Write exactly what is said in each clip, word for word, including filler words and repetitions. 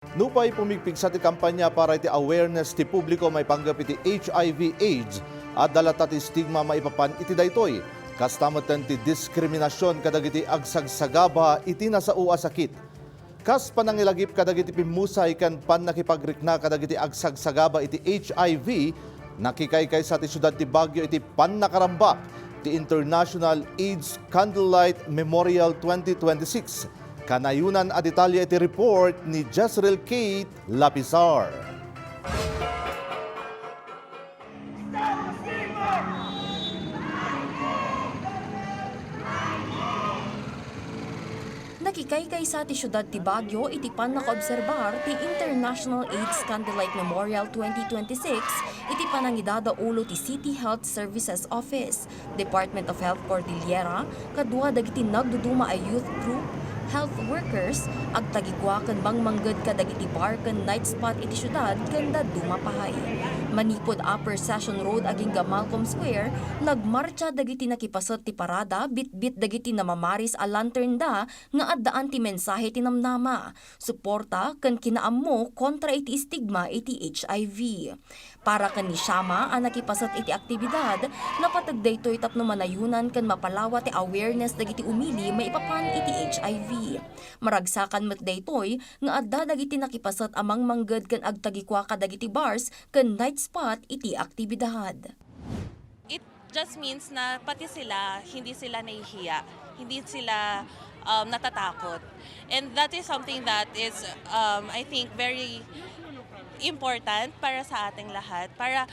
Nupay pumigpigsa ti kampanya para iti awareness ti publiko maipanggep iti H I V AIDS, adda latta ti stigma maipapan iti daytoy. Kasta metten ti diskriminasyon kadagiti agsagsagaba iti nasao a sakit. Kas panangilagip kadagiti pimmusay ken pannakipagrikna kadagiti agsagsagaba iti H I V, nakikaykaysa ti siudad ti Baguio iti pannakarambak ti International AIDS Candlelight Memorial twenty twenty-six. Kanayonan a detalye iti report ni Jezreel Kate Lapizar. Nakikaykaysa ti siudad ti Baguio iti pannakaobserbar ti International AIDS Candlelight Memorial twenty twenty-six iti panangidada ulo ti City Health Services Office, Department of Health Cordillera, kadua dagiti nagduduma a youth group, health workers, agtagikua ken mangmangged kadagiti bar ken night spot iti siudad ken dadduma pay. Manipud Upper Session Road agingga Malcolm Square, nagmartsa dagiti nakipaset ti parada bitbit dagiti namamaris a lanternda nga addaan ti mensahe ti namnama, suporta, ken kinaammo kontra iti stigma iti H I V. Para ken ni Shama a nakipaset iti aktibidad, napateg daytoy tapno manayonan ken mapalawa ti awareness dagiti umili maipapan iti H I V. Maragsakan met daytoy nga adda dagiti nakipaset a mangmangged ken agtagikua kadagiti bars ken night spot iti aktibidad. It just means na pati sila, hindi sila nahihiya, hindi sila um, natatakot. And that is something that is, um, I think, very important para sa ating lahat, para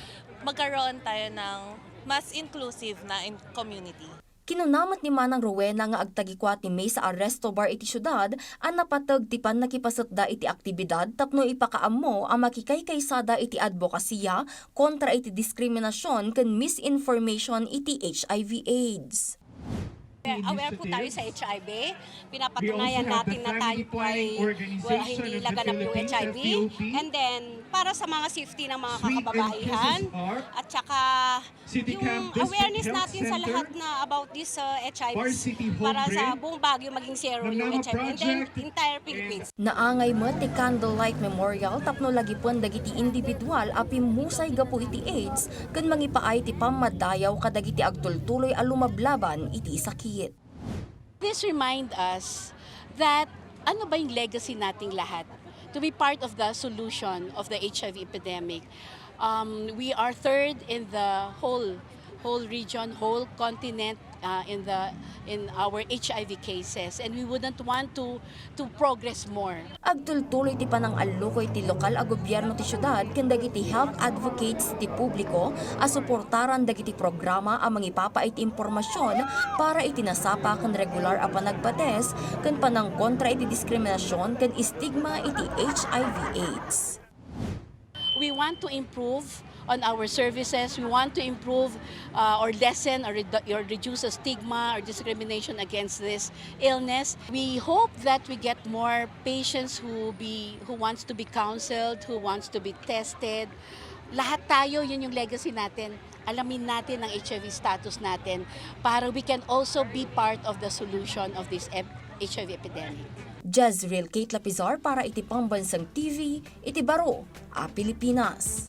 magkaroon tayo ng mas inclusive na in community. Kinuna met ni Manang Rowena nga agtagikua ti maysa a resto bar iti siudad a napateg ti pannakipasetda iti aktibidad tapno ipakaammo a makikaykaysada iti adbokasiya kontra iti diskriminasion ken misinformation iti H I V AIDS. Aware po tayo sa H I V. Pinapatunayan natin na tayo po ay well, hindi laganap yung H I V. And then, para sa mga safety ng mga kakababaihan at saka yung awareness natin sa lahat na about this uh, H I V para sa buong Baguio maging zero yung H I V and then entire Philippines. Naangay met ti Candlelight Memorial tapno lagipen dagiti individual a pimmusay gapu iti AIDS ken mangipaay ti pammaddayaw kadagiti agtultuloy a lumablaban iti sakit. This remind us that ano ba yung legacy nating lahat to be part of the solution of the H I V epidemic. Um, we are third in the whole whole region, whole continent uh, in the in our H I V cases, and we wouldn't want to to progress more. Agtultuloy ti panangallukoy ti lokal a gobierno ti siudad ken dagiti health advocates ti publiko a suportaran dagiti programa a mangipapaay ti impormasion para iti nasapa ken regular a panagbates ken panangkontra iti diskriminasion ken istigma iti H I V AIDS. We want to improve on our services. We want to improve uh, or lessen or, redu- or reduce the stigma or discrimination against this illness. We hope that we get more patients who be who wants to be counseled, who wants to be tested. Lahat tayo, yun yung legacy natin. Alamin natin ang H I V status natin para we can also be part of the solution of this ep- H I V epidemic. Jezreel Kate Lapizar para iti Pambansang T V, iti Baro a Pilipinas.